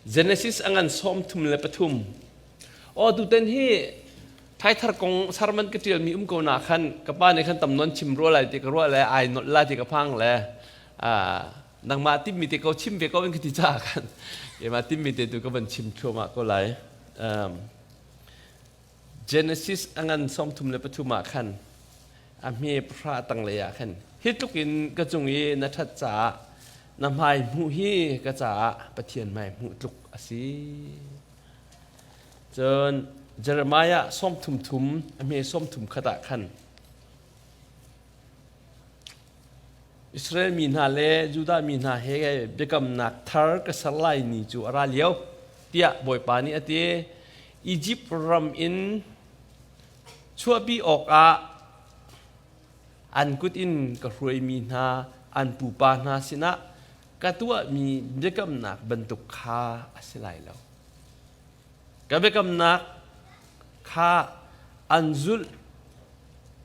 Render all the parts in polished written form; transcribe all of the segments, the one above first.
Genesis a ngan 33. Aw tutan hi thaithar kong sermon ka ṭialmi um ko na khan ka pa nih khan tam nawn chim rua lai ti ka ruah le ai nolh lai ti ka phang le nangmah timmi te ko chim ve ko in ka ti caah khan keimah timmi te tu ka van chim thluahmah ko lai. Genesis a ngan 33 ah khan a hme pahra tanglei ah khan hi tluk in ka cung i na ṭhat caah na hmai hmuh hi ka caah Pathian hmai hmuh tluk a si. Cun Jeremiah 33 a hme 31 ah khan Israel mi hna le Judah mi hna he biakamnak thar ka ser lai ni cu a ra lio tiah Bawipa nih a ti. Izipt ram in chuahpi awkah an kut in ka hruaimi hna an pupa hna sinah ka tuahmi biakamnak bantuk kha a si lai lo. Ka biakamnak kha an zulh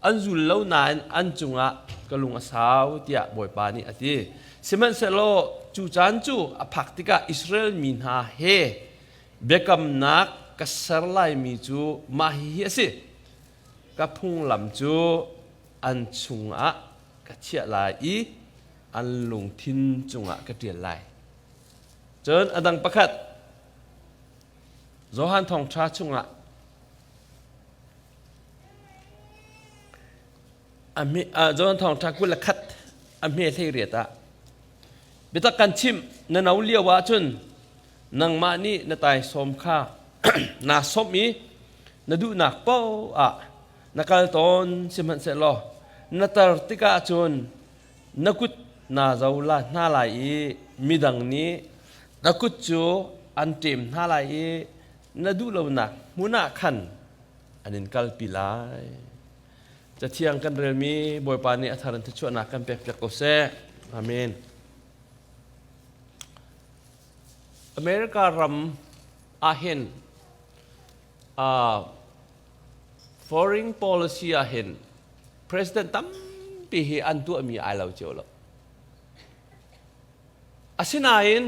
an zul lo nain an cungah ka lung a sau tiah Bawipa nih a ti. Sihmanhsehlaw cu caan cu a phak tikah Israel mi hna he biakamnak ka ser laimi cu mah hihi a si. Ka phunglam cu an chungah ka chiah lai i an lungthin cungah ka ṭial lai. Cun a dang pakhat Johan Thawngṭha chungah Johan Thawngṭha 21 a hme 18 ah biatak kan chimh na no lio ahcun nangmah nih na taisawm kha naa sawmh i na duhnak paoh ah na kal tawn sihmanhsehlaw na tar tikah cun na kut naa zo la hna lai i midang nih na kut cu an ṭem hna lai i na duh lonak hmun ah khan an in kalpi lai. Cathiang kan relmi Bawipa nih a thar in thluachuahnak kan pekpiak ko seh. Amen. America ram ahhin foreign policy ahhin president tampi hi an tuahmi ai lo cio lo. Asinain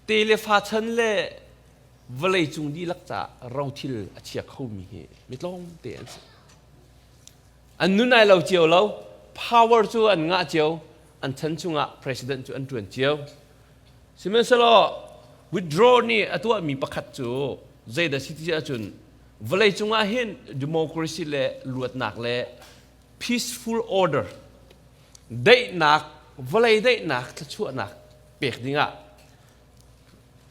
te le fa chan le vawlei cung dihlak caah rothil a chia khomi hi mi tlawmte an si. An nun ai lo cio lo. Power cu an ngah cio. An chan chungah president cu an ṭuan cio. Sihmanhsehlaw withdraw nih a tuahmi pakhat cu zeidah si ti ahcun vawlei cungah hin democracy le luatnak le peaceful order daihnak vawlei daihnak thluachuahnak pek dingah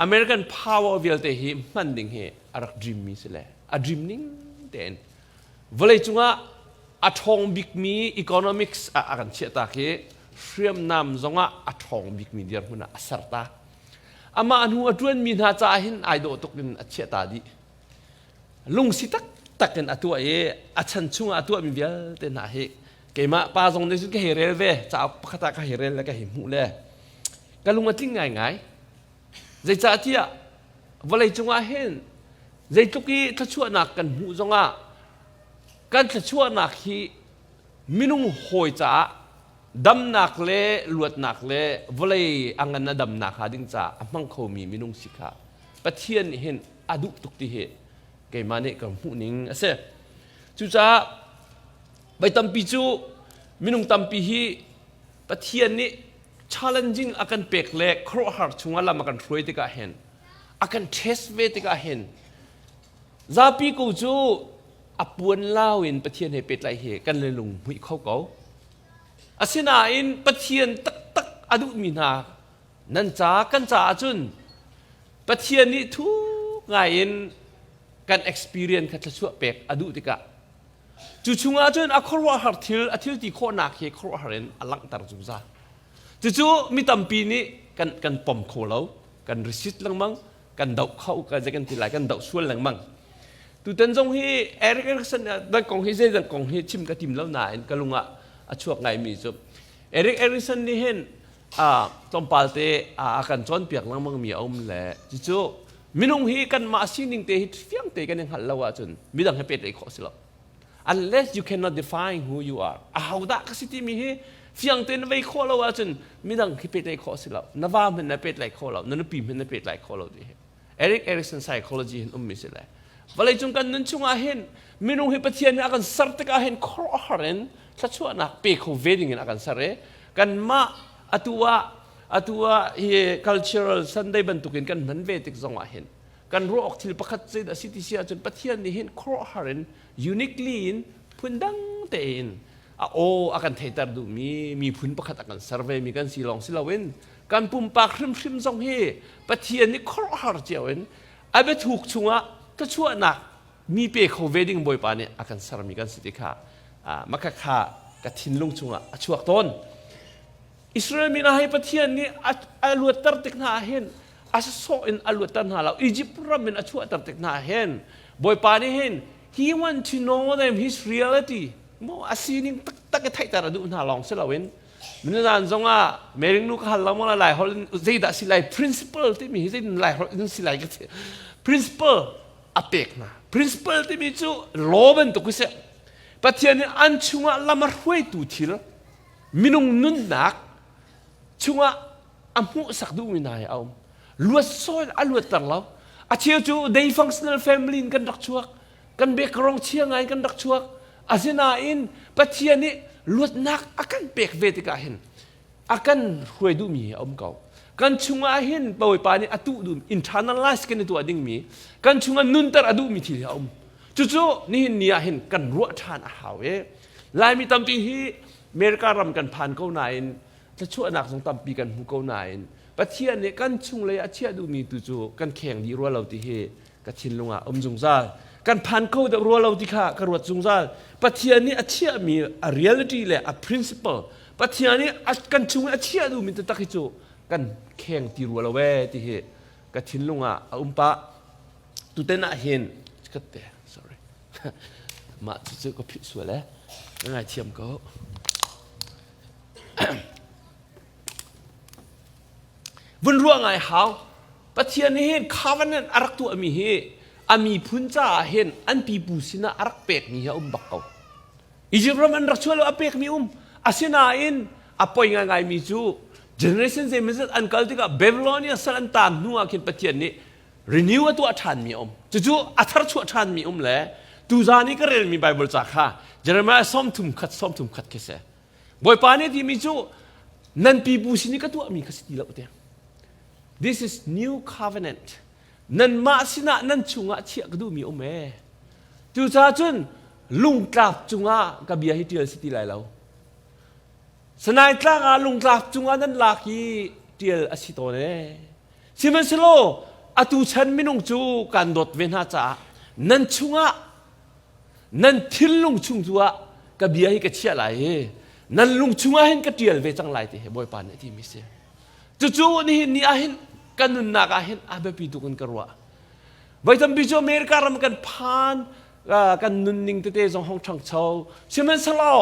American power vialte hi hman ding hi a rak dream mi si le a dream ning tein vawlei cungah a ṭhawng bikmi economics ah a kan chiahtak hi hriamnam zongah a ṭhawng bikmi dirhmun ah a ser ta. Amah hnu a ṭuanmi hna caah hin ai dawh tuk in a chiahta dih. Lungsi taktak in a tuah i a chan chungah a tuahmi vialte hna hi keimah pa zong nih cun ka hei rel ve cauk pakhat ah ka hei rel le ka hei hmuh le ka lung a tling ngaingai. Zeicahtiah vawlei cungah hin zeitluk i thluachuahnak kan hmuh zongah kan thluachuahnak hi minung hawi caah damnak le luatnak le vawlei a ngan a damnak hnga ding caah a hmang khomi minung si kha Pathian nih hin a duh tuk ti hi keimah nih ka hmuh ning a si. Cucaah voi tampi cu minung tampi hi Pathian nih challenging a kan pek le khuaruahhar chungah lam a kan hruai tikah hin a kan test ve tikah hin zapi ko cu a puan lau in Pathian he pehtlaih hi kan le lung hmuih kho ko. Asinain Pathian taktak a duhmi hna nan ca kan caah cun Pathian nih thuk ngai in kan experience kha thluachuah pek a duh tikah cu chungah cun a khuaruahhar thil a thil ti khawhnak hi khuaruahhar in a langhter zungzal. Cucu mi tampi nih kan kan pom kho lo, kan receipt lengmang, kan doh kho ka zei kan ti lai kan doh sual lengmang. Tutan zong hi Eric Erikson dan kong hi zei dang kong hi chim ka tim lo nain ka lung ah a chuak ngaimi cu Eric Erikson nih hin tlawmpal te a kan cawnpiak lengmang mi a um le cucu minung hi kanmah sining te hi fiang te kan i hngalh lo ahcun midang he pehtlaih khawh si lo unless you cannot define who you are ahodah ka si timi hi Fiang tein na vei khawh lo ahcun midang khi pehtlaih khawh si lo. Na va hmanh na pehtlaih khawh lo, na nupi hmanh na pehtlaih khawh lo ti hi. Eric Erikson psychology hin ummi si le. Vawleicung kan nun chungah hin minung hi Pathian nih a kan ser tikah hin khuaruahhar in thluachuahnak pe kho ve ding in a kan ser i kanmah atu ah atu ah hi cultural Sunday bantukin kan hman ve tik zongah hin kan ruah awk thil pakhat zeidah a si ti si ahcun Pathian nih hin khuaruahhar in uniquely in phundang tein a aw a kan theiter duhmi miphun pakhat a kan ser vemi kan si lawng si loin kan pumpak hrimhrim zong hi Pathian nih khuaruahhar cio in a biathuk chungah thluachuahnak mi pe kho ve ding Bawipa nih a kan sermi kan si ti kha maka kha ka thinlung chungah a chuak tawn. Israel mi hna hi Pathian nih a luatter tik hna ah hin a sawh in a luatter hna lo. Egypt ram in a chuahter tik hna ah hin Bawipa nih hin he want to know them his reality mu a sining taktak i theihter a duh hna lawng si loin Minuzan zongah Mary nu ka hal lo maw lai holh in zeidah si lai principle timi hi zeitin lai holh in si lai ka ti principle a pek hna principle timi cu law bantuk si Pathian nih an chungah lam a hruaitu thil minung nunnak chungah a hmuhsak duhmi hna hi a um luat sawi a luatter lo a cheu cu dysfunctional family in kan rak chuak kan background chia ngai kan rak chuak asinain Pathian nih luatnak a kan pek ve tikah hin a kan hruai duhmi hi a um ko kan chungah hin Bawipa nih a tuh duh internalize kan i tuah dingmi kan chungah nunter a duhmi thil hi a um cucu nihin ni ah hin kan ruah ṭhan a hau i Laimi tampi hi America ram kan phan ko nain thluachuahnak zong tampi kan hmu ko nain Pathian nih kan chunglei a chiah duhmi tu cu kan kheng dih rua lo ti hi ka thinlung ah um zungzal kan phan kho deuh rua lo ti kha ka ruat zungzal Pathian nih a chiahmi a reality le a principle Pathian nih kan chung i a chiah duhmi taktak hi cu kan kheng ti rua lo ee ti hi ka thinlung ah a um pah tuten ah hin katte sorry mah cucu ka philh sual eh na ngaithiam ko Vun ruah ngai hau. Pathian nih hin covenant a rak tuahmi hi a miphun caah hin an pipu sinah a rak pekmi hi a um bak ko. Egypt ram an rak chuah lo a pekmi um. Asinain a poi ngaingaimi cu generation zeimazat an kal tikah Babylonia sal an taan hnu ah khin Pathian nih renew a tuah ṭhanmi a um. Cucu a tharchuah ṭhanmi um le tuzaan i ka relmi Bible ca kha Jeremiah 31 31 khi si. Bawipa nih timi cu nan pipu sin i ka tuahmi kha si ti lo te. This is new covenant. Nanmah sinah nan chungah chiah ka duhmi um ee. Cucaah cun lungtlap cungah ka bia hi ṭial si ti lai lo. Sanai tlang ah lungtlap cungah nan lak i ṭial a si tawn ee. Sihmanhsehlaw atu chan minung cu kan dawt ve hna caah nan chungah nan thinlung chung tu ah ka bia hi ka chiah lai i nan lung chungah hin ka ṭial ve cang lai ti hi Bawipa nih a timi si. Cucu nihin ni ah hin kan nunnak ah hin a biapi tuk in ka ruah. Voi tampi cu America ram kan phan kan nunning tete zong hong ṭhangcho sihmanhsehlaw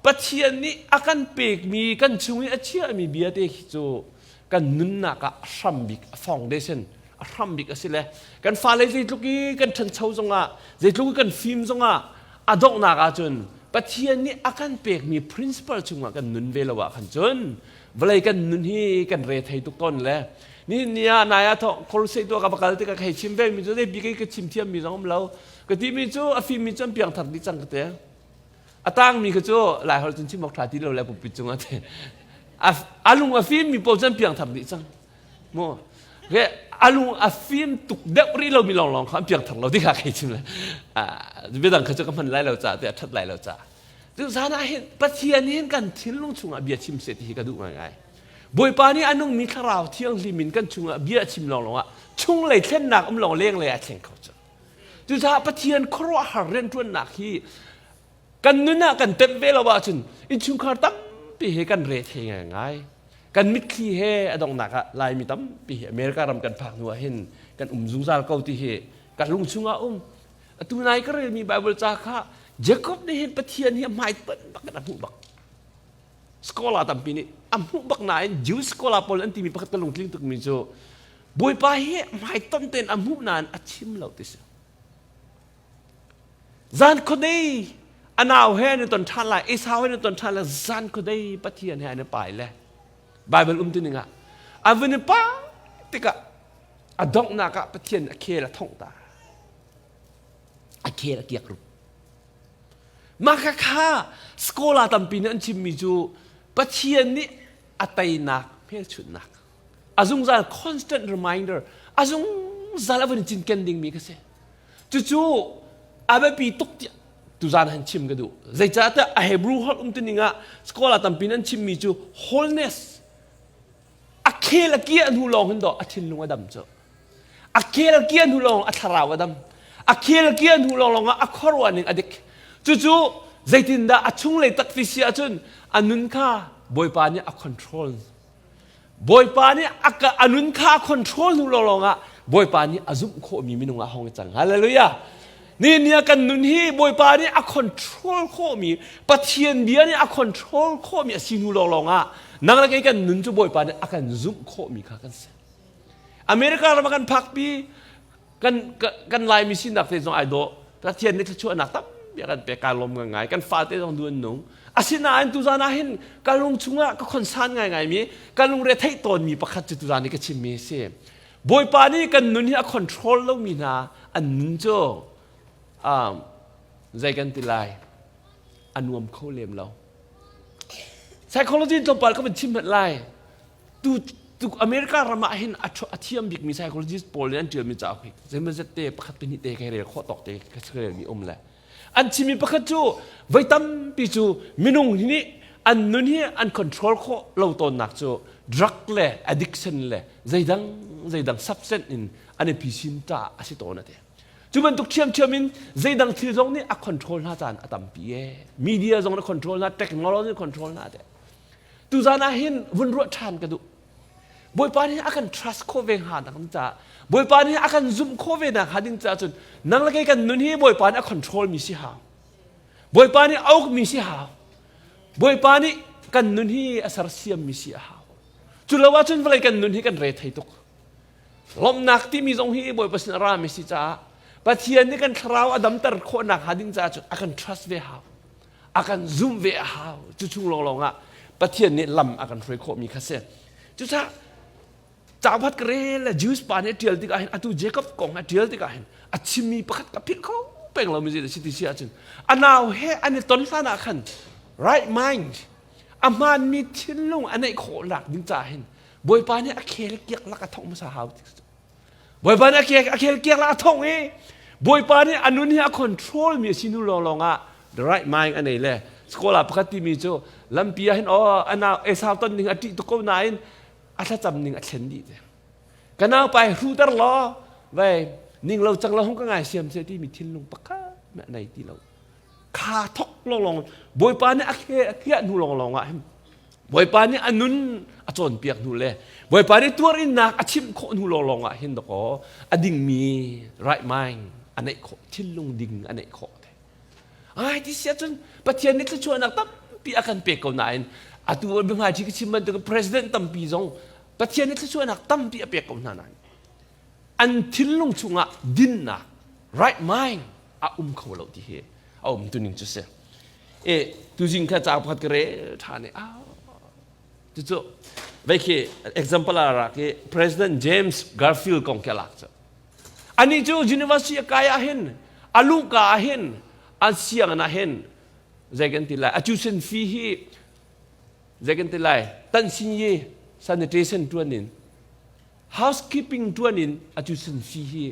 Pathian nih a kan pekmi kan chung i a chiahmi bia te khi cu kan nunnak ah a hram bik a foundation a hram bik a si le kan fale zeitluk i kan ṭhancho zongah zeitluk i kan fim zongah a donghnak ahcun Pathian nih a kan pekmi principle chungah kan nun ve lo ah khan cun vawlei kan nun hi kan re thei tuk tawn le nihin ni ah nai ah thawk crusade tuah ka va kal tikah hei chim ve mi cu zei bik ka chim thiam mi zong um lo ka ti mi cu a fim mi cu an piangthar dih cang ka ti a tangmi kha cu lai holh cun chim awk ṭha ti lo le pulpit cungah te a lung a fim mi paoh cu an piangthar dih cang mu ke a lung a fim tuk deuh rih lomi lawnglawng kha an piangthar lo ti kha kei chim le biadang kha cu ka hman lai lo ca te a ṭhat lai lo ca cu zan ah hin Pathian hin kan thinlung chungah bia chim seh ti hi ka duh ngaingai Bawipa nih a nungmi thlarau thianghlim in kan chungah bia a chim lawnglawng ah chunglei thlennak um lawng lenglei ah thleng kho cu Cucaah Pathian khuaruahhar rianṭuannak hi kan nun ah kan temh ve lo ahcun innchungkhar tampi he kan re thei ngaingai. Kan mitthli he a donghnak ah Laimi tampi hi America ram kan phak hnu ah hin kan um zungzal ko ti hi ka lung chungah um. Atu nai ka relmi Bible ca kha Jacob nih hin Pathian hi a hmaitonh bak in a hmuh bak. Scholar tampi nih a hmuh bak nain Jew scholar pawl an timi pakhat ka lungtling tukmi cu Bawipa hi hmaitonh tein a hmuh nain a chim lo ti si. Zan khuadei A nau he an i ton ṭhan lai, Esau he an i ton ṭhan lai, zan khuadei Pathian he an i pai le Bible um tuning ah a vun i pai tikah a donghnak ah Pathian a khel a thongh ta. A khel a kiak rup. Mah kha kha scholar tampi nih an chimmi cu Pathian nih a teinak hmelchunhnak a zungzal constant reminder a zungzal a vun cinken dingmi ka si. Cucu a biapi tuk tiah tuzan han chim ka duh. Zeicahtiah a Hebrew holh umtuning ah scholar tampi an chimmi cu wholeness a khel a kia hnu lawng hin dawh a thinlung a dam cu. A khel a kia hnu lawng a thlarau a dam. A khel a kia hnu lawng lawng ah a khuaruah ning a dik. Cucu zeitindah a chunglei tak ti si ahcun a nun kha Bawipa nih a control Bawipa nih a, a nun kha a control hnu lawnglawng ah Bawipa nih a zumh khawhmi minung ah hong i cang. Hallelujah. Ni ni ah kan nun hi Bawipa nih a control khawhmi Pathian bia nih a control khawhmi a si hnu lawnglawng ah nang le kei kan nun cu Bawipa nih a kan zumh khawhmi kha kan si. America ram ah kan phakpi kan kan Laimi sinak te zong ai dawh. Pathian nih thluachuahnak tampi a kan pek kaa lawm ngai. Kan fate zong du an nung. Asinain tuzan ah hin ka lung chungah ka khonsan ngaingaimi, ka lungre theih tawnmi pakhat cu tuzan i ka chimmi a si. Bawipa nih kan nun hi a control lomi hna an nun cu um, zei kan ti lai a nuam kho lem lo. Psychology tlawmpal ka van chim hmanh lai. Tu tu America ram ah hin a thiam bikmi psychologist pawl nih an ṭialmi cauk hi zeimazet te pakhat pahnih te ka rel khawh tawk te ka relmi um le An chimmi pakhat cu voi tampi cu minung nih an nun hi an control khawh lo tawnnak cu drug le addiction le zeidang zeidang substance in an i phisin ta a si tawn a ti. Cu bantuk ṭhiamṭhiam in zeidang thil zong nih a control hna caan a tampi e. Media zong na control hna, technology na control hna te. Tuzan ah hin vun ruah ṭhan ka duh. Bawipa nih a kan trust khawh ve hnga nak ding caah Bawipa nih a kan zumh khawh ve nak hnga ding caah cun nang le kei kan nun hi Bawipa nih a control mi si hau. Bawipa nih a uk mi si hau. Bawipa nih kan nun hi a sersiam mi si a hau. Cu lo ahcun vawlei kan nun hi kan re thei tuk. Lawmhnak timi zong hi Bawipa sin a ra mi si caah Pathian nih kan thlarau a damter khawh nak hnga ding caah cun a kan trust ve hau. A kan zumh ve a hau. Cu chung lawnglawng ah Pathian nih lam a kan hruai khawhmi kha si. Cucaah caukhat ka rel le Jews pa nih a ṭial tikah hin atu Jacob kong a ṭial tikah hin a chimmi pakhat ka philh kho peng lomi zei si ti si ahcun a nau he an i ton hlan ah khan right mind a hmaanmi thinlung a neih khawh nak ding caah hin Bawipa nih a khel kiak lak a thawk hmasa hau ti Bawipa nih a khel kiak lak a thawk i Bawipa nih a nun hi a control mi a si hnu lawnglawng ah the right mind a nei le scholar pakhat timi cu lampi ah hin aw a nau Esau ton ding a ṭih tuk ko nain a thlacam ning a thlen dih te ka nau pa hi hruter law vei ning lo cang lo hung ka ngai siam se timi thinlung pakhat meh nei ti lo kha thok lawnglawng Bawipa nih a khiah hnu lawnglawng ah hin Bawipa nih a nun a cawnpiak hnu le Bawipa nih tuarinnak a chimh khawh hnu lawnglawng ah hin dakaw a dingmi right mind a neih khawh thinlung ding a neih khawh te ai ti sia cun Pathian nih thluachuahnak tampi a kan pek ko nain atu biahmaiṭhi ka chim bantuk president tampi zong Pathian nih thluachuahnak tampi a pek ko hna nain an thinlung chungah dinnak right mind a um kho lo ti hi a um tuning cu si e tuzing kha ca pakhat ka rel ṭhan i ah cucu vei khi example a rak i President James Garfield kong khi a lak cu anih cu university a kai ah hin a luhka ah hin an sianginn ah hin zei kan ti lai a tuition fee hi zei kan ti lai tansin yi sanitation tuan in housekeeping tuan in a tuition fee hi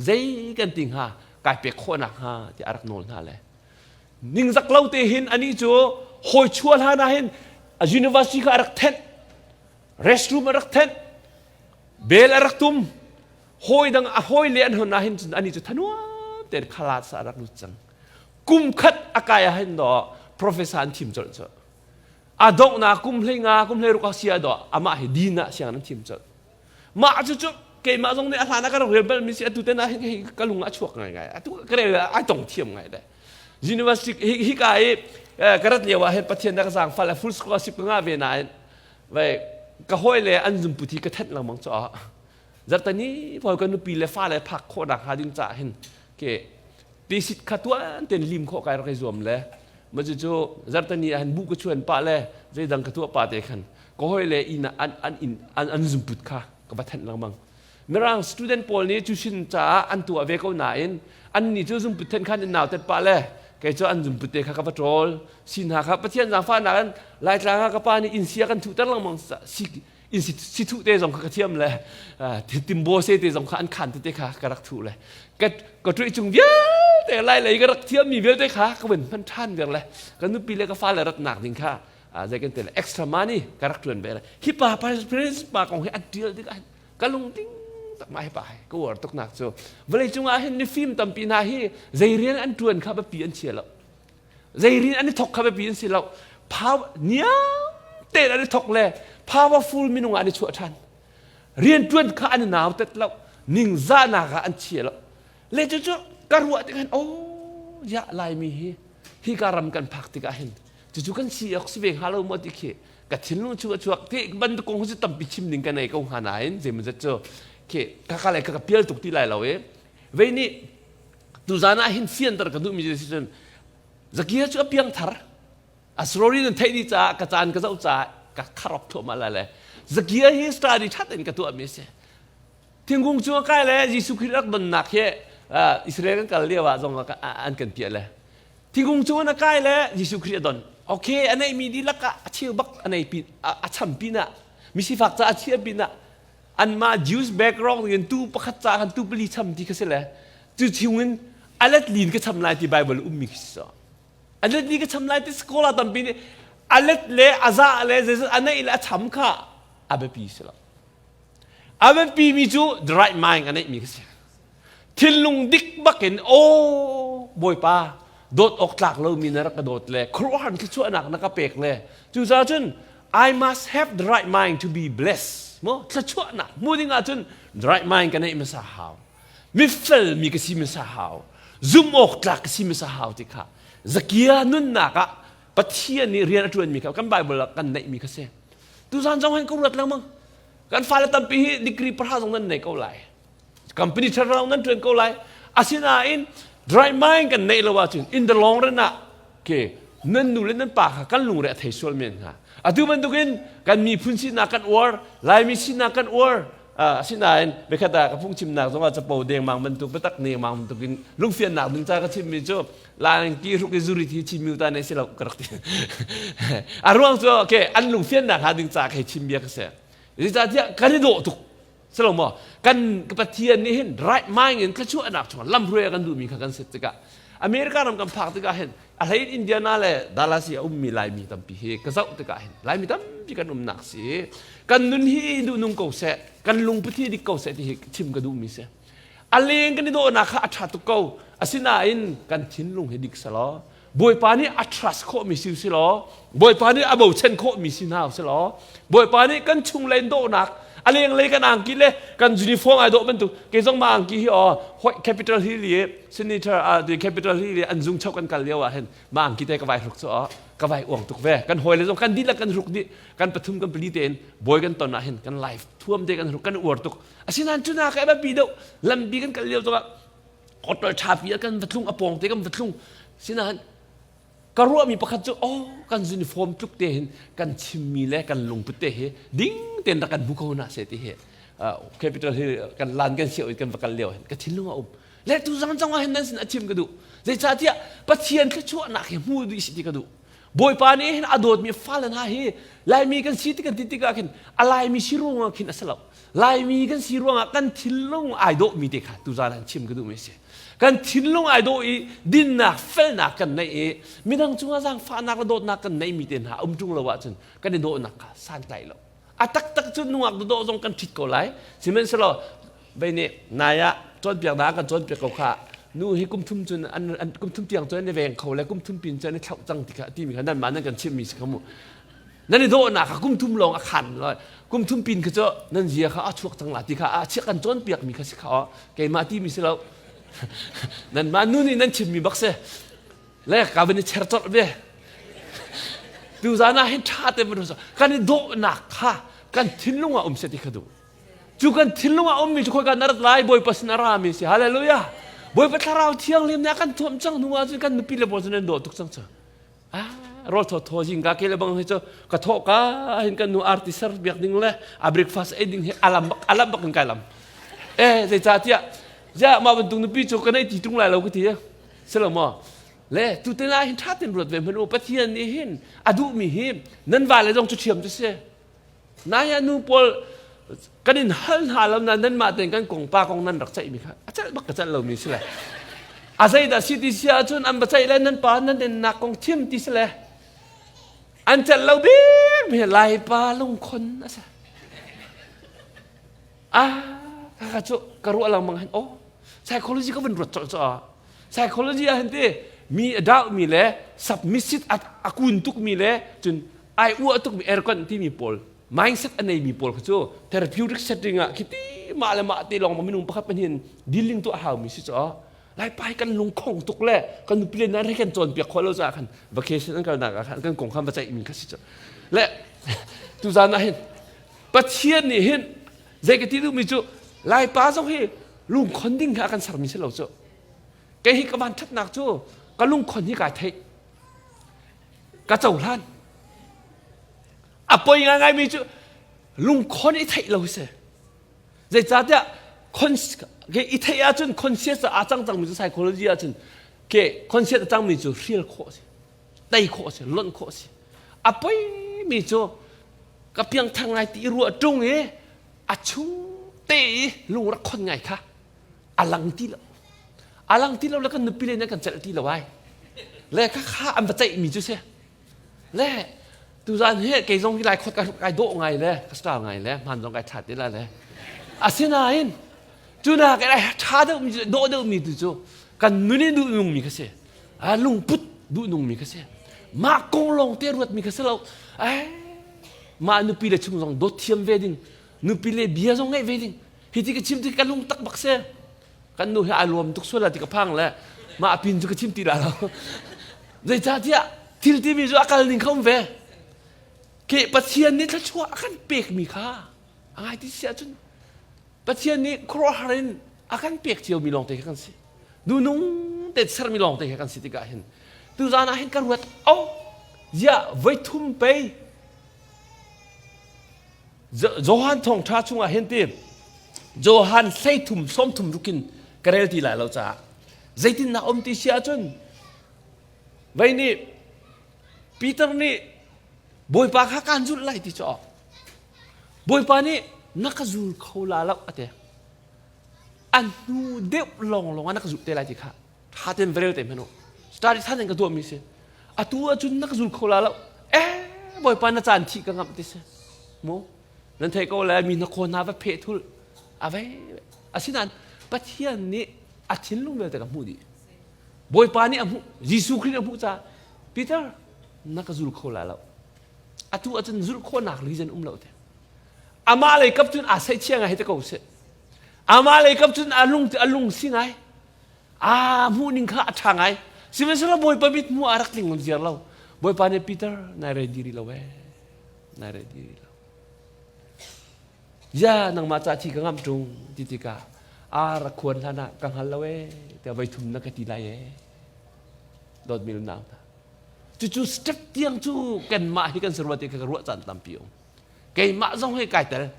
zei kan ti hnga kai pek khawhnak hnga tiah a rak nawl hna le ningzak lo te hin anih cu hawi chua hlan ah hin a university kha a rak thenh restroom a rak thenh bel a rak tum hawi dang a hawi le an hon ah hin cun anih cu thanuam tein khalas a rak lut cang kum khat a kai ah hin do professor an thim colh cu a donghnak kum hlei nga kum hlei ruk a si ah do amah hi din ah siang an thim colh Mah cucu keimah zong nih a hlan ah ka rak rel balmi si atu te na hi ka lung a chuak ngaingai. Atu ka rel ai tong thiam ngai le. University hi ka i ka rat lio ah hin Pathian na ka zaangfah le full scholarship ka ngah ve nain vai ka hawi le an zumpu thi ka thenh lengmang cu ah zartani hawi ka nupi le fa le phak khawh nak hnga ding caah hin ke. Tisit kha tuan ten lim khawh kai rak i zuam le ma cu cu zartani ah hin bu ka chuan pah le zeidang ka tuah pa te khan ka hoi le inn ah an an inn an an zumput kha ka va thenh lengmang. Mirang student pawl nih cusin caah an tuah ve ko nain annih cu zumput thenh khan in nautet pah le kei cu an zumput te kha ka va ṭawl. Si hna kha Pathian zaangfahnak in Laitlang ah ka pa nih inn sia kan thuhter lengmang si inn si thuh te zong kha ka thiam le timbo se te zong kha an khan tete kha ka rak thuh le ka ka ṭuih chung vialte lai lei ka rak thiammi vialte kha ka vun hman ṭhan ver le ka nupi le ka fale ratnak ding kha zei kan ti le extra money ka rak ṭuan ve le hi pa prince pa kong hi an ṭial tikah ka lungding tak ma hi pa hi ka uar tuk nak cu vawlei cung ah hin mifim tampi hna hi zei rian an ṭuan kha biapi an chia lo zei rian an i thok kha biapi an si lo power niam tein an i thok le powerful minung ah an i chuah ṭhan rian ṭuan kha an i nautat lo ningzahnak ah an chia lo le cucu ka ruah tik hin oh ya laimi hi hi ka ram kan phak tikah hin cucu kan si awk si ve hnga lo maw ti khi ka thinlung chung a chuak ti bantuk kong cu tampi chim ding ka nei ko hnga nain zeimawzat cu khi ka ka le ka ka pial tuk ti lai lo i vei nih tuzan ah hin fianter ka duhmi si cun Zakia cu a piang thar a story nan theih dih caah ka caan ka zoh caah ka kharok thuahmah lai le Zakia hi study that in ka tuahmi a si thingkung cung a kai le Jesuh Khrih rak donnak hi Israel kan kal lio ah zong an kan piah le Thingkung cung in a kai le Jesuh Khrih a don. Okay, a neihmi dihlak ah a cheu bak a nei pin a cham pinah misifak ca a chia pinah anmah Jews background in tu pakhat ca khan tu pali cham ti kha si le cu chung in a let lin ka cham lai ti Bible ummi khi si a let li ka cham lai ti scholar tampi nih a let le a za le zeizat a neih le a cham kha a biapi si lo a biapi mi cu the right mind a neihmi kha si Thinlung dik bakin aw Bawipa dawt awk tlak lomi na rak ka dawt le khuaruahhar thluachuahnak na ka pek le cucaah cun I must have the right mind to be blessed mo thluachuahnak hmu ding ahcun the right mind ka neih hmasa hau mifel mi ka si hmasa hau zum awk tlak ka si hmasa hau ti kha Zakia nunnak ah Pathian nih rian a ṭuanmi kha kan Bible ah kan neihmi kha si tuzan zong hin ka ruat lengmang kan fale tampi hi degree pahra zong nan nei ko lai Company ṭha nan ṭuan ko lai. Asinain dry mind kan neih lo ahcun in the long run ah ke nan nu le nan pa kha kan lungre a thei sual men hnga. Atu bantukin kan miphun sinak kan uar, Laimi sinak kan uar. Asinain biakhat ah ka phungchimnak zongah capo dengmang bantuk biatak dengmang bantukin lungfiannak ding ca ka chimmi cu Laingki hruk i zurit hi Chin ta ne si lo ka rak ti. A ruang cu okay an lungfiannak hnga ding ca ka hei chim bia ka si. Zeicahtiah kan i dawh tuk. Silo maw kan Pathian nih hin right mind in thluachuahnak chungah lamhruai a kan duhmi kha kan sit tikah America ram kan phak tikah hin a hlei in Indiana le Dallas i a ummi Laimi tampi hi ka zoh tikah hin Laimi tampi kan umnak si kan nun hi duhnung ko seh kan lungput hi dik ko seh ti hi chim ka duhmi si a leng kan i dawhnak kha a ṭha tuk ko asinain kan thinlung hi dik selaw Bawipa nih a trust khawhmi si si law Bawipa nih a bochan khawhmi si hna si law Bawipa nih kan chung lei dawhnak a lenglei kan angki le kan uniform ai dawh bantuk kei zong ma angki hi aw Capitol Hill i Senator uh, Capitol Hill i an zung chok kan kal lio ah hin ma angki te ka vai hruk cu aw ka vai uang tuk ve kan hawi le zong kan dihlak kan hruk dih kan pathum kan pali tein bawi kan ton ah hin kan life thuam te kan hruk kan uar tuk asinain cuna ka eba pi deuh lampi kan kal lio zongah hotel ṭhapi ah kan va tlung a pawng te kan va tlung sinain ka ruahmi pakhat cu oh kan uniform tluk te hin kan chimmi le kan lungput te hi ding tein rak kan hmu ko na se ti hi capital hi kan lan kan siau kan va kal lio hin ka thinlung a um le tu zang zong ah hin nan sin a chim ka duh zeicahtiah Pathian thluachuahnak hi hmu duh si ti ka duh Bawipa nih hin a dawtmi fale hna hi Laimi kan si ti kan ti tikah khin a Laimi si ruangah khin a si lo. Laimi kan si ruangah kan thinlung ai dawhmi te kha tuzaan ah chim ka duhmi a si. Kan thinlung ai dawh i dinnak felnak kan neih i midang cungah zaangfahnak le dawtnak kan neihmi te hna um ṭung lo ahcun kan i dawhnak kha santlai lo. A taktak cu nungak dawh zong kan ṭhit ko lai. Sihmanhsehlaw vei nih nai ah cawnpiaknak kan cawnpiak ko kha nu hi kum thum cun an, an kum thum tiang cun an i veng kho le kum thum pin cun an i thlauh cang ti kha timi kha nanmah nan kan chimmi si kha mu nan i dawhnak kha kum thum lawng a khan lo kum thum pin kha cu nan zia kha a chuak cang la ti kha a chiah kan cawnpiakmi kha si kha keimah timi si lo nanmah nu nih nan chimmi bak si le ka van i cher colh ve tu zan ah hin ṭha te kan i dawhnak kha kan thinlung ah um se ti kha duh Cu kan thinlung ah ummi cu khoika na rat lai Bawipa sin a rami si. Hallelujah. Bawipa Thlarau Thianghlim nih a kan thuamh cang hnu ahcun kan nupi le pawl cu nan dawh tuk cang cu. Ah, rawl thaw thaw zingka ke le bang hi cu ka thawh ka hin kan nu arti ser biak ding le a breakfast ei ding hi alam bak alam bak in kai lam. Eh zeicahtiah ja mah bantuk nupi cu ka nei ti tung lai lo ka ti. Si lo maw? Le tu te na hin ṭha ten ruat ve hmanh u Pathian nih hin a duhmi hi nan vale zong cu ṭhiam cu si. Nai nu pawl kan in hal hna lo na nanmah tein kan kong pa kong nan rak ceihmi kha a celh bak ka celh lomi si le a zeidah si ti si ahcun an va ceih le nan pa nan dennak kong thim ti si le an celh lo bik mi laipa lungkhon a si ah kaka cu ka ruah lengmang hin oh psychology ka vun ruat colh cu psychology ah hin ti mi a doubt mi le submissive a kun tuk mi le cun ai uah tukmi aircon timi pawl mindset a neimi pawl kha cu therapeutic setting ah khiti mah le mah te lawng minung pakhat pahnih dealing tu a haumi si caw laipa hi kan lungkhong tuk le kan nupi le nan kan cawnpiak khawh lo caah khan vacation an kalnak ah khan kan kong khan va ceihmi kha si cu le tuzan ah hin Pathian nih hin zei ka ti duhmi cu laipa zong hi lungkhon ding kha a kan sermi si lo cu kei hi ka van ṭhatnak cu ka lungkhon hi kai theih ka cohlan a poi ngaingaimi cu lungkhon i theih lo si zeicahtiah i theih ahcun conscious ah aa cang cangmi cu psychology ahcun ke conscious a cangmi cu hrial khawh a si tei khawh a si lonh khawh a si a poimi cu ka piangthar ngai ti i ruah ṭung i a chung te i lung rak khon ngai kha a lang ti lo a lang ti lo le kan nupi le nih kan celh ti lo ai le kha kha an va ceihmi cu si le tuzan hi kei zong hi lai khot kai dawh ngai le ka star ngai le hman zong kai tha ti la le asinain cu nak ai tha deuh mi dawh deuh mi tu cu kan nun in duh nung mi kha si a lungput duh nung mi kha si mah kong lawng te ruat mi kha si lo ai mah nupi le chung zong dawt thiam ve ding nupi le bia zong ngeih ve ding hi ti ka chim ti ka lung tak bak si kan nu hi ai luam tuk sual la ti ka phang le mah pin cu ka chim ti la lo zeicahtiah thil timi cu a kal ning kha um ve ke Pathian nih thluachuah a kan pekmi kha a ngai ti si ahcun Pathian nih khuaruahhar in a kan pek ciomi lawngte kha kan si dunung te sermi lawngte kha kan si tikah hin tuzan ah hin ka ruat oh ziah voi thum pei Johan thawngṭha chungah hin ti Johan 13 30 rukin ka rel ti lai lo caah zeitindah um ti si ahcun vei nih Peter nih Bawipa kha kaan zulh lai ti cu Bawipa nih na ka zul kho la lo a ti a hnu deuh lawnglawng ah na ka zulh te lai ti kha ṭha tein va rel te hmanh u study ṭha tein ka tuahmi si atu ahcun na ka zul kho la lo eh bawipa na caan thih ka ngamh ti si mu nan theih ko le mi na khaw hna va pheh thul a vei asinain Pathian nih a thinlung vialte ka hmuh dih Bawipa nih a hmuh Jesuh Khrih nih a hmuh caah Peter na ka zul kho la lo atu ahcun zulh khawhnak reason um lo te amah lei kap cun aa saihchia ngai te ko seh amah lei kap cun a lung a lung si ngai Aa hmuhning kha a ṭha ngai. Sihmanhsehlaw Bawipa mit hmuh ah rak tling ngam ziar lo. Bawipa nih Peter, nai ready rih lo ee. Nai ready rih lo. Ya, nangmah ca thi ka ngamh ṭung ti tikah a rak khuan hlan ah ka hngal lo ee tiah voi thum na ka ti lai ee. Dawtmi le nau hna. Cucu step tiang cu kanmah hi kan si rua ti kha ka ruah caan tampi um. Keimah zong hi kai tel.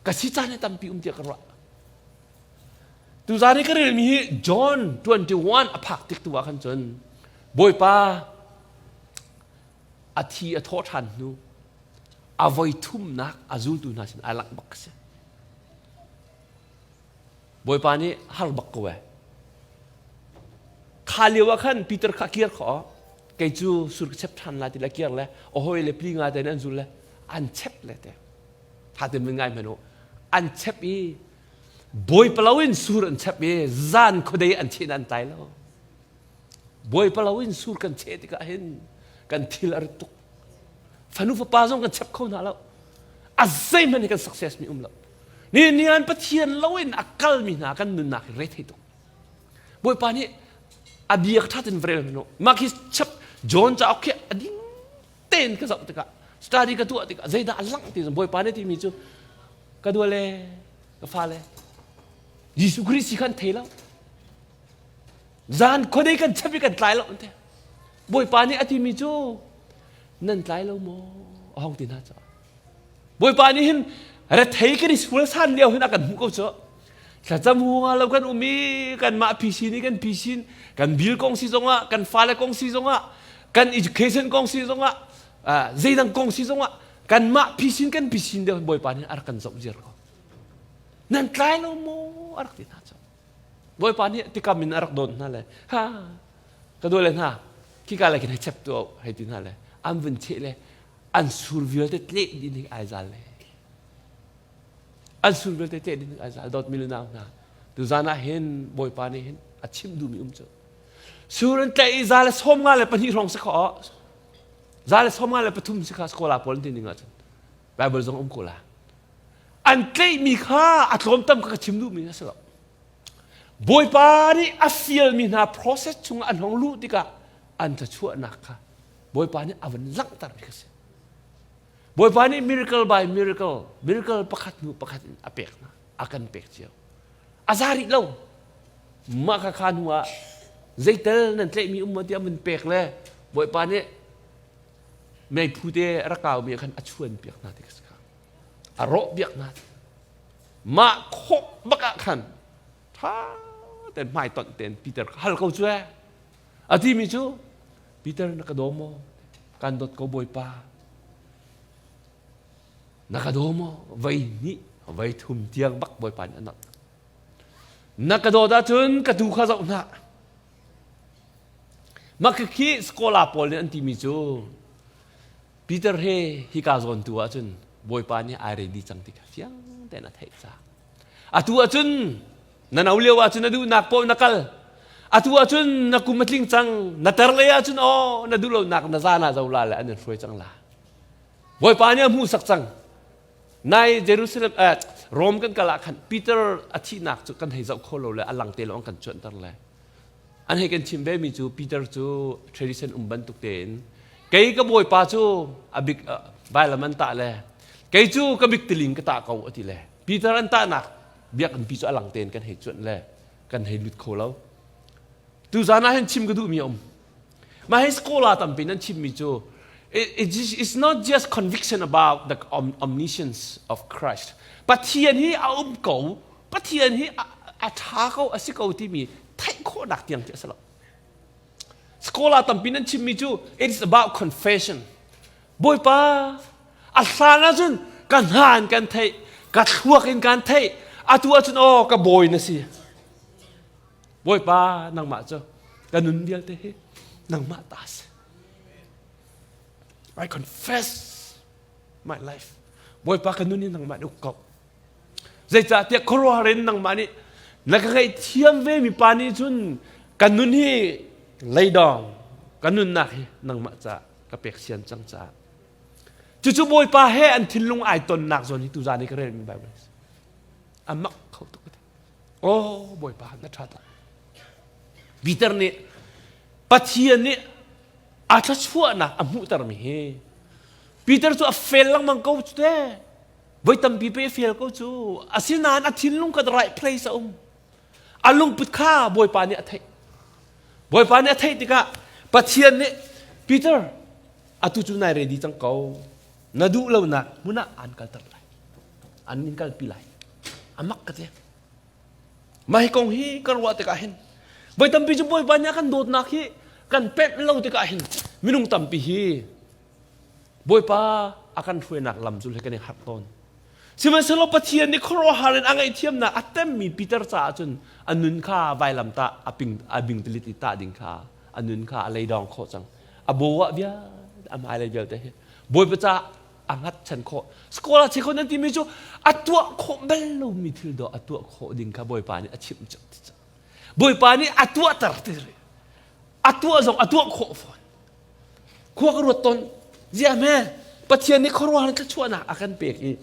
Ka si caan hi tampi um tiah ka ruah. Tuzan i ka relmi hi John 21 a phak tik tu ah khan cun Bawipa a thi a thawh ṭhan hnu a voi thumnak a zultu hna sin ai langh bak si. Bawipa nih har bak ko ee. Kha lio ah khan Peter kha kir kho kei cu sur ka chep ṭhan lai ti le kir le a hawi le pli nga te an zul le an chep le te. Tha te mun ngai hmanh u. An chep i Bawipa loin sur an chep i zan khuadei an cheh an tlai lo. Bawipa loin sur kan cheh tikah hin kan thil a rit tuk. Fanu fapa zong kan chep kho hna lo. A zeihmanh hi kan success mi um lo. Ni ni an Pathian loin a kalmi hna kan nunnak hi rethei tuk. Bawipa nih a bia ṭha tein va rel hmanh u. Mah khi chap John cauk khi a ding tein ka zoh tikah study ka tuah tikah zeidah a langh ti Bawipa nih timi cu ka dua le ka fale Jesuh Khrih si khan thei lo. Zan khuadei kan chap i kan tlai lo an ti. Bawipa nih a timi cu nan tlai lo maw? A hong ti hna cu. Bawipa nih hin rethei kan i sual san lio hin a kan hmuh ko cu. Thlacam hunga lo kan um i kanmah phisin i kan phisin kan bil kong si zongah kan fale kong si zongah kan education kong si zongah zeidang kong si zongah kanmah phisin kan phisin deuh Bawipa nih a rak kan zoh ziar ko. Nan tlai lo maw? A rak ti hna cu. Bawipa nih tikam in a rak dawt hna le ha ka dawt le hna khika le khin hei chep tu hei ti hna le an vun cheh le an sur vialte tleh dih ning ai zal le an sur vialte tleh dih ning ai zal dawt mi le nau hna tuzan ah hin Bawipa nih hin a chim duhmi um cu sur an tlaih i za le 52 hrawng si kho za le 53 si kha skola pawl an ti ning ahcun Bible zong um ko la an tlaihmi kha a tlawmtam ka chim duhmi a si lo Bawipa nih a fialmi hna process chungah an hong luh tikah an thluachuahnak kha Bawipa nih a van langhtermi kha si. Bawipa nih miracle by miracle, miracle pakhat hnu pakhat in a pek hna, a kan pek cio. A za rih lo. Mah kha kha hnu ah zeitel nan tlaihmi um tiah mun pek le Bawipa nih meiphu te rak kaumi khan a chuan piak hna ti kha a rawh piak hna mah khawh bak ah khan ṭha tein hmaitonh tein Peter kha hal ko cu ee a timi cu Peter na ka daw maw kan dawt ko bawipa na ka daw maw vei hnih vei thum tiang bak bawipa nih a nolh na ka dawt ahcun ka tu kha zoh hna mah khi scholar pawl nih an timi cu Peter he hika zawn tu ahcun Bawipa nih ai ready cang ti kha fiang tein a theih caah atu ahcun na no lio ahcun na duhnak paoh na kal atu ahcun na kum a tling cang na ter lei ahcun aw na duh lonak na zan ah zo la le an in hruai cang la Bawipa nih a hmuhsak cang nai Jerusalem Rome kan kal ah khan Peter a thihnak cu kan hei zoh kho lo le a lang te lawng kan cuanter le An hei kan chim vemi cu Peter cu tradition um bantuk tein kei ka bawipa cu a bik vailam an tah le kei cu ka bik tiling ka tah ko a ti le Peter an tahnak biakinn pi cu a lang tein kan hei cuanh le kan hei lut kho lo. Tuzan ah hin chim ka duhmi a um. Mah hi scholar tampi nan chimmi cu it's not just conviction about the omniscience of Christ. Pathian hi a um ko Pathian hi a ṭha ko a si ko timi theih khawhnak tiang khi a si lo. Scholar tampi nan chimmi cu it is about confession. Bawipa a hlan ahcun ka hna in kan theih, ka thluak in kan theih, atu ahcun aw ka bawi na si. Bawipa nangmah cu ka nun vialte hi nangmah ta si. I confess my life. Bawipa ka nun hi nangmah nih uk ko. Zeicahtiah khuaruahhar in nangmah nih na ka ngaihthiam ve mi pa nih cun ka nun hi leidawng ka nunnak hi nangmah caah ka pek sian cang caah cucu Bawipa he an thinlung ai tonnak zawn hi tuzan i ka relmi Bible a mak kho tuk oh Bawipa na ṭha tuk Peter nih Pathian nih a thluachuahnak a hmuhtermi hi Peter cu a fel lengmang ko cu te Voi tampi pe a fial ko cu. Asinain a thinlung kha the right place a um. A lungput kha Bawipa nih a theih. Bawipa nih a theih tikah Pathian nih Peter atu cu nai ready cang ko. Na duh lonak hmun ah an kalter lai. An in kalpi lai. A mak ka ti. Mah hi kong hi ka ruah tikah hin voi tampi cu Bawipa nih a kan dawtnak hi kan pemh lo tikah hin minung tampi hi Bawipa a kan hruainak lam cu kan i harh tawn. Sihmanhsehlaw Pathian nih khuaruahhar in a ngaihthiamnak a temmi Peter caah cun a nun kha vailamtah a ping a bingtalit i tah ding kha a nun kha a leidawng khawh cang. A bo ah vialte a hmailei vialte hi Bawipa caah a hngatchan khawh. Scholar chekhon an timi cu a tuah khawh bal lomi thil dawh a tuah khawh ding kha Bawipa nih a chimh cang ti cang. Bawipa nih a tuahter ti a tuah zong a tuah khawh fawn. Khua ka ruat tawn. Ziah hme Pathian nih khuaruahhar thluachuahnak a kan pek i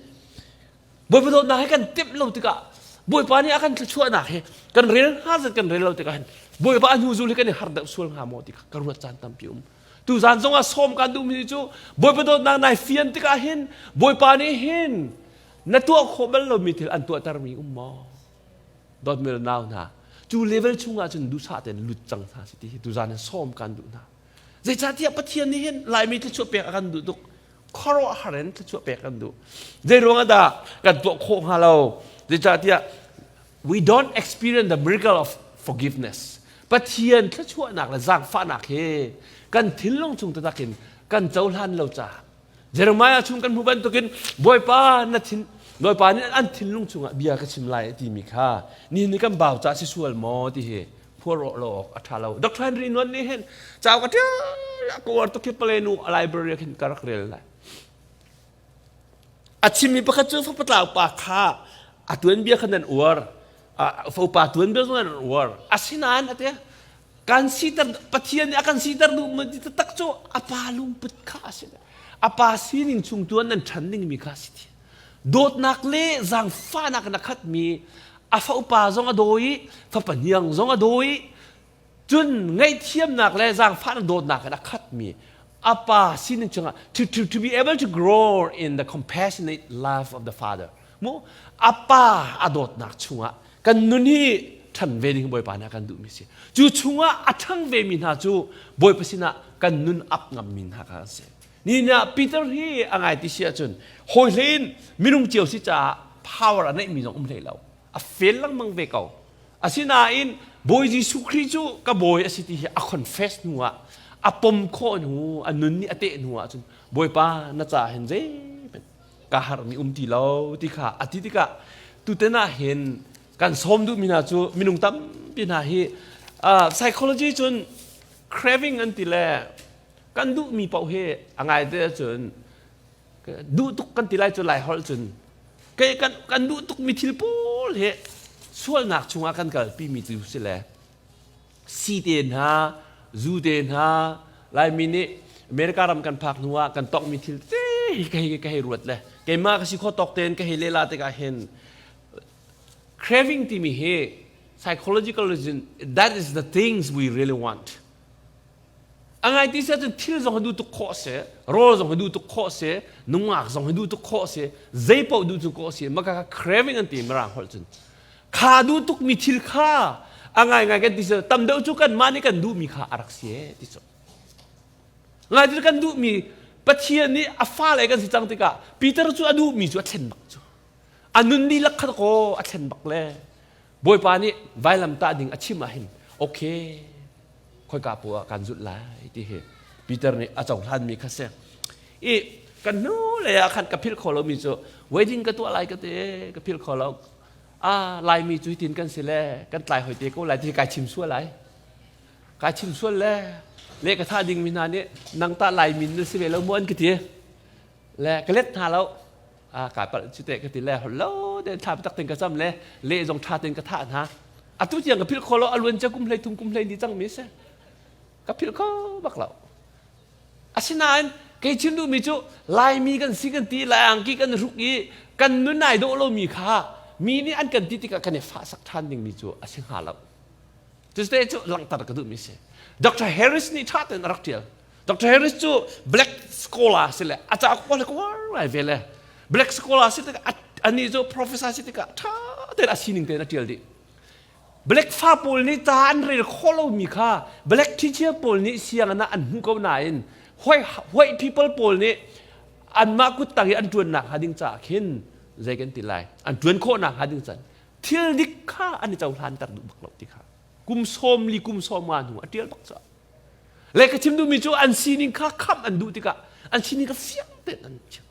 Bawipa dawtnak hi kan timh lo tikah Bawipa nih a kan thluachuahnak hi kan rel hnga zat kan rel lo tikah hin Bawipa a hnu zul hi kan i har deuh sual hnga maw ti kha ka ruat caan tampi um. Tuzaan zongah sawm kan duhmi cu Bawipa dawtnak nai fian tikah hin Bawipa nih hin na tuah khawh bal lomi thil an tuahtermi um maw? Dawtmi le nau hna. Cu level chungah cun duhsah tein lut cang hna si ti hi tuzan hin sawm kan duh hna. Zeicahtiah Pathian nih hin Laimi thluachuah pek a kan duh tuk. Khuaruahhar in thluachuah pek kan duh. Zei ruangah dah kan tuah khawh hnga lo? Zeicahtiah we don't experience the miracle of forgiveness. Pathian thluachuahnak le zaangfahnak hi kan thinlung chung taktak in kan cohlan lo caah Jeremiah chung kan hmuh bantukin Bawipa na thin Bawipa nih an thinlung chungah bia ka chim lai a timi kha ni ni kan bau ca si sual maw ti hi phuar lo awk a ṭha lo. Dr. Henry Nguyen nih hin cauk a ṭial ka uar tuk hi palenu a library khin ka rak rel lai. A chimmi pakhat cu fapatlau pa kha a tuanbia kha nan uar faupa tuanbia zong nan uar asinain a ti kan siter Pathian nih a kan siter duh mi ti taktak cu a pa lungput kha a si a pa sining chung tuan nan ṭhan ding mi kha a si ti dawtnak le zaangfahnak in a khat mi a fa upa zong a daw i fapa hniang zong a daw i cun ngaihthiamnak le zaangfahnak dawtnak in a khat mi a pa sining chungah to be able to grow in the compassionate love of the father mu a pa a dawtnak chungah kan nun hi ṭhan ve ding Bawipa nih a kan duhmi si. Cu chungah a ṭhang vemi hna cu Bawipa sinah kan nun ap ngammi hna kha an si. Ni ah Peter hi a ngai ti si ahcun hawi hlei in minung cio si caah power a neihmi zong um hlei lo. A fel lengmang ve ko. Asinain Bawi Jesuh Khrih cu ka bawi a si ti hi a confess hnu ah a pom khawh hnu a nun nih a teh hnu ah cun Bawipa na caah hin zeihmanh ka harmi um ti lo ti kha a ti tikah tutan ah hin kan sawm duhmi hna cu minung tampi hna hi psychology cun craving an ti le kan duhmi paoh hi a ngai te cun duh tuk kan ti lai cu lai holh cun kei kan kan duh tukmi thil pawl hi sualnak chungah kan kalpi mi tu si le si te hna, zu te hna, Laimi nih America ram kan phak hnu ah kan tokmi thil te hi ka hei ka hei ruat le keimah ka si kho tawk tein ka hei lela tikah hin craving timi hi psychological reason that is the things we really want. A ngai ti cun thil zong hi duh tuk khawh si, rawl zong hi duh tuk khawh si, nungak zong hi duh tuk khawh si, zei paoh duh cu khawh si, maka kha craving an ti mirang holh cun. Kha duh tukmi thil kha a ngaingai kan ti si tam deuh cu kanmah nih kan duhmi kha a rak si e ti cu. Ngai ti kan duhmi Pathian nih a fale kan si cang tikah Peter cu a duhmi cu a thlen bak cu. A nun dihlak kha kaw a thlen bak le Bawipa nih vailam tah ding a chim ah hin okay khoika pu ah kan zulh lai ti hi Peter nih a cohlanmi kha si. I kan hnu lei ah khan ka philh kho lomi cu wedding ka tuah lai ka ti ka philh kho lo. Ah Laimi cu hitin kan si le kan tlai hoi te ko lai ti kai chim sual lai. Kai chim sual le le ka tha dingmi hna nih nang tah Laimi na si ve lo mu an ka ti. Le ka let hna lo. A kai palh cu te ka ti le lo den thla tak ten ka cam le le zong tha ten ka thah hna atu tiang ka philh kho lo a luan cia kum hlei thum kum hlei ni cang mi si ka philh kho bak lo asinain kei chim duhmi cu laimi kan si kan ti lai angki kan hruk i kan nun ai dawh lomi kha mi nih an kan ti tikah kan i fahsak ṭhan dingmi cu a si hnga lo Tuesday cu langhter ka duhmi si Dr. Harris nih ṭha tein a rak ṭial Dr. Harris cu black scholar si le a cauk pawl he kuar ngai ve le black scholar si tikah anih cu professor si tikah ṭha tein a sining tein a ṭial dih. Black fa pawl nih ca an rel khawh lomi kha black teacher pawl nih sianginn ah an hmuh ko nain white, white people pawl nih anmah kuttang i an ṭuannak hnga ding caah khin zei kan ti lai an ṭuan khawhnak hnga ding can thil dik kha an i cohlanter duh bak lo ti kha kum sawm li kum sawm nga hnu a ṭial bak caah Le ka chim duhmi cu an sining kha khamh an duh tikah an sining kha fiang tein an chim.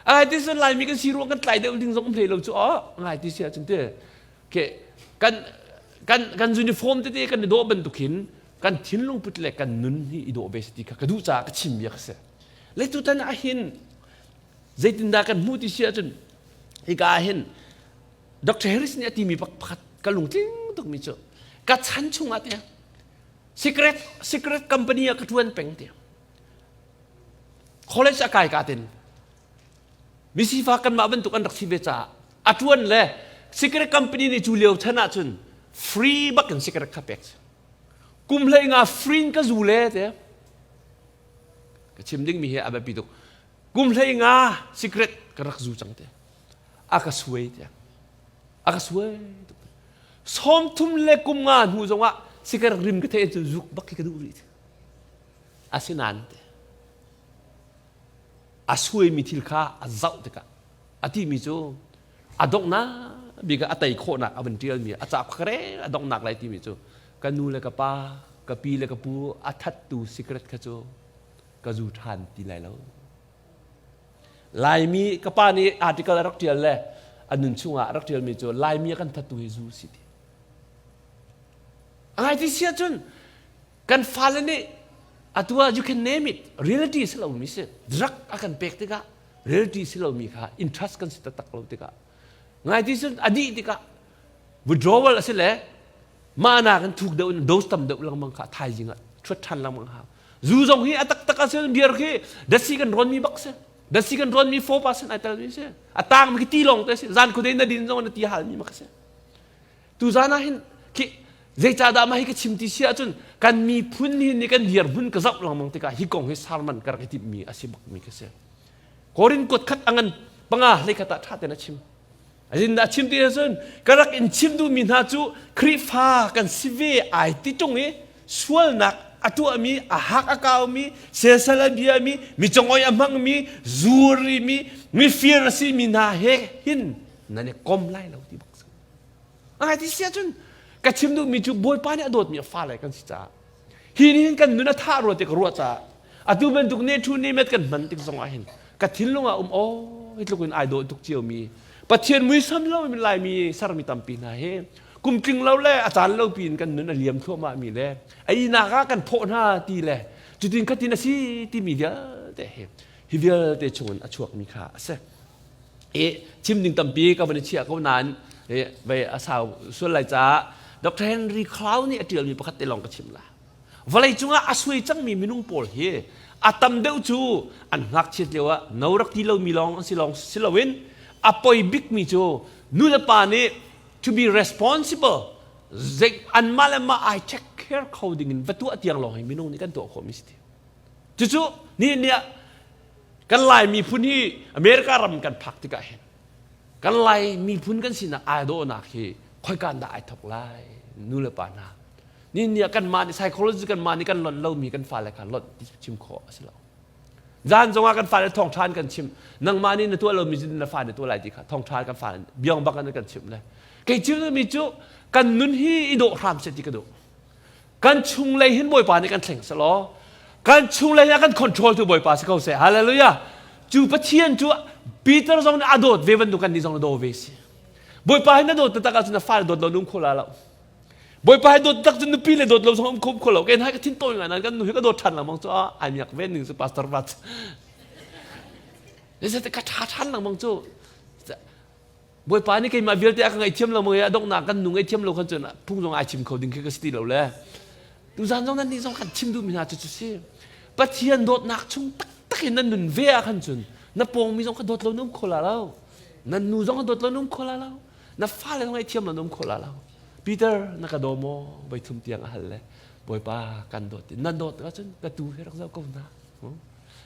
A ngai ti cun Laimi kan si ruang kan tlai deuh ding zong um hlei lo cu aw ngai ti si ahcun te ke kan kan kan uniform tete kan i dawh bantuk hin kan thinlung put le kan nun hi i dawh ve si ti kha ka duh caah ka chim bia ka si. Le tutan ah hin zeitindah kan hmuh ti si ahcun hika ah hin Dr. Harris nih a timi pakhat ka lungtling tukmi cu ka chan chungah tiang Secret secret company ah ka ṭuan peng ti. College a kai ka tin. Misifa kanmah bantuk an rak si ve caah a ṭuan le secret company nih cu lio chan ahcun free bak in secret kha pek. Kum hlei nga free in ka zu le te. Ka chim dingmi hi a biapi tuk. Kum hlei nga secret ka rak zu cang te. A ka suai te. A ka suai tuk. Sawm thum le kum nga hnu zongah cigarette rim ka theih cun zuk bak khi ka duh rih. Asinain te a suaimi thil kha a zoh tikah a timi cu a donghnak bik ah a tei khawhnak a van ṭialmi a cauk kha rel a donghnak lai timi cu ka nu le ka pa ka pi le ka pu a thattu cigarette kha cu ka zu ṭhan ti lai lo. Laimi ka pa nih article a rak ṭial le a nun chungah a rak ṭialmi cu Laimi a kan thattu hi zu si ti. A ngai ti si ahcun kan fale nih atu ah you can name it reality si lomi si drug a kan pek tikah reality si lomi kha interest kan si taktak lo tikah ngai ti cun a dih tikah withdrawal a si le mah nak in thuk deuh in dose tam deuh lengmang kha thaizing ah ṭhuat ṭhan lengmang hau zu zong hi a taktak ah cun beer khi dasi kan rawnmi bak si dasi kan rawnmi 4% ai telmi si a tang mi khi ti lawng te si zan khuadei na din zong na ti halmi mak si Tuzan ah hin khi zeicahdah mah hi ka chim ti si ahcun kan miphun hi nih kan dirhmun ka zoh lengmang tikah hi kong hi sermon ka rak i timhmi a si bakmi ka si. Korin kuat khat a ngan panga hlei khat ah ṭha tein a chim. Azin dah chim ti ahcun ka rak in chim duhmi hna cu Khrihfa kan si ve ai ti ṭung i sualnak a tuahmi, a hak a kaumi, sesal a biami, mi congoi a hmangmi, zurimi, mifir a simi hna he hin nan i kom lai lo ti bak. Ai ti si ahcun ka chim duhmi cu Bawipa nih a dawtmi a fale kan si caah hi nih hin kan nun a thah rua ti ka ruah caah atu bantuk ne thu ne met kan hman tik zong ah hin ka thinlung ah um aw hi tluk in ai dawh tuk ciomi Pathian muisam lo in Laimi sermi tampi hna hi kum tling lo le a caan lo piin kan nun a liam thluahmah mi le a ihnak ah kan phawh hna ti le cutin khatin a si timi vialte hi hi vialte chungin a chuakmi kha a si. I chim ding tampi ka van i chiah ko nain vei a sau sual lai caah Dr. Henry Cloud nih a ṭialmi pakhat te lawng ka chim la. Vawlei cungah a suai cangmi minung pawl hi a tam deuh cu an ngakchiat lio ah no rak ti lomi lawng an si lawng si loin a poi bikmi cu nu le pa nih to be responsible zei anmah le mah ai take care kho ding in va tuah tiang lawng hi minung nih kan tuah khawhmi si ti. Cucu nihin ni ah kan Lai miphun hi America ram kan phak tikah hin kan Lai miphun kan sinak ai dawhnak hi khoikan dah ai thok lai nu le pa hna ni ni ah kanmah nih psychology kanmah nih kan lonh lomi kan fale kha lonh ti chim khawh a si lo zan zongah kan fale thawngṭha an kan chim nangmah nih na tuah lomi cu na fa nih tuah lai ti kha thawngṭha kan fa biang bak an kan chimh le kei chim mi cu kan nun hi i dawh hram seh ti ka duh Kan chunglei hin Bawipa nih kan thleng selaw kan chunglei ah kan control tu Bawipa si ko seh. Hallelujah. Cu Pathian cu Peter zong nih a dawt ve bantuk kan nih zong na daw ve si. Bawipa hi na dawt taktak ahcun na fale dawt lo na um kho la lo. Bawipa hi dawt tak cun nupi le dawt lo zong um kho kho lo. Kei hai ka thin tawi ngai nan kan nu hi ka dawt ṭhan lengmang cu ah ai miak ve ning cu pastor vat. Ka ṭha ṭhan lengmang cu. Bawipa nih keimah vialte a ka ngaihthiam lo maw a donghnak kan nu ngaihthiam lo khan cun phung zong ai chim kho ding khi ka si ti lo le tuzan zong nan nih zong kan chim duhmi hna cu cu si Pathian dawtnak chung taktak in nan nun ve ah khan cun na pawngmi zong kha dawt lo na um kho la lo nan nu zong kha dawt lo na um kho la lo na fale zong ngaihthiam lo na um kho la lo Peter na ka daw maw voi thum tiang a hal le Bawipa kan dawt na dawt ahcun ka tu hi rak zoh ko hna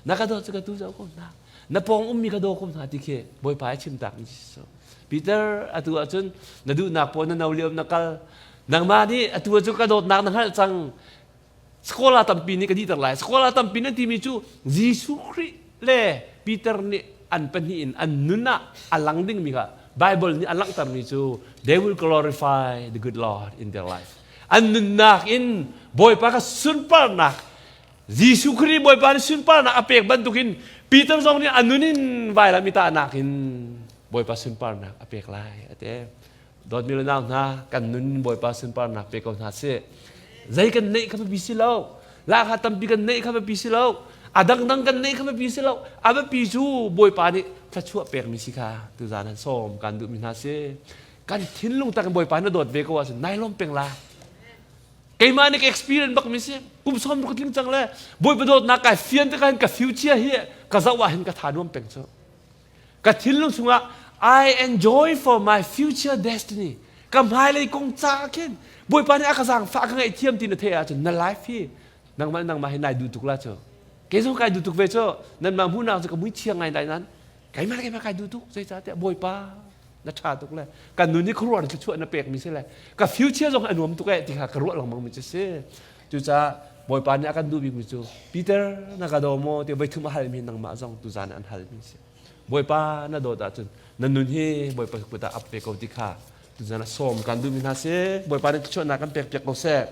na ka dawt cu ka tu zoh ko hna na pawng ummi ka daw ko hna ti khi Bawipa a chim tak mi si Peter atu ahcun na duhnak pawl na no lio na kal nangmah nih atu cu ka dawtnak na hngalh cang Scholar tampi nih ka dihter lai scholar tampi nan timi cu Jesuh Khrih le Peter nih an pahnih in an nun ah a lang dingmi kha Bible nih a langhtermi cu they will glorify the good Lord in their life an nunnak in Bawipa kha sunparnak Jesuh Khrih Bawipa nih sunparnak a pek bantukin Peter zong nih a nun in vailam i tahnak in Bawipa sunparnak a pek lai a ti. Dawtmi le nau hna kan nun in Bawipa sunparnak pe ko hna sih. Zei kan neih kha biapi si lo. Lahkhah tampi kan neih kha biapi si lo. A dangdang kan neih kha biapi si lo. A biapi cu Bawipa nih thluachuah pekmi si kha tuzaan han sawm kan duhmi hna si. Kan thinlung tak in Bawipa na dawt ve ko ahcun nai lawm peng la. Keimah nih ka experience bak mi si. Kum sawm ka tling cang le Bawipa dawtnak kai fian tikah hin ka future hi ka zoh ah hin ka tha nuam peng cu. Ka thinlung chungah I enjoy for my future destiny. Ka hmailei kong ca khin Bawipa nih a ka zaangfah a ka ngaihthiam ti na theih ahcun na life hi nangmah nangmah hi nai duh tuk la cu. Kei zong kai duh tuk ve cu. Nanmah hmuhnak cu ka mui chia ngai lai nan keimah keimah kai duh tuk zeicahtiah Bawipa. Na ṭha tuk le kan nun hi khuaruah na thluachuah na pekmi si le ka future zong a nuam tuk eh ti kha ka ruah lengmang mi cu si. Cucaah Bawipa nih a kan duh bikmi cu Peter na ka daw maw ti voithum a halmi nangmah zong tuzan an halmi si. Bawipa na dawt ahcun na nun hi Bawipa kut ah ap ve ko ti kha tuzan ah sawm kan duhmi hna si. Bawipa nih thluachuahnak kan pek piak ko seh.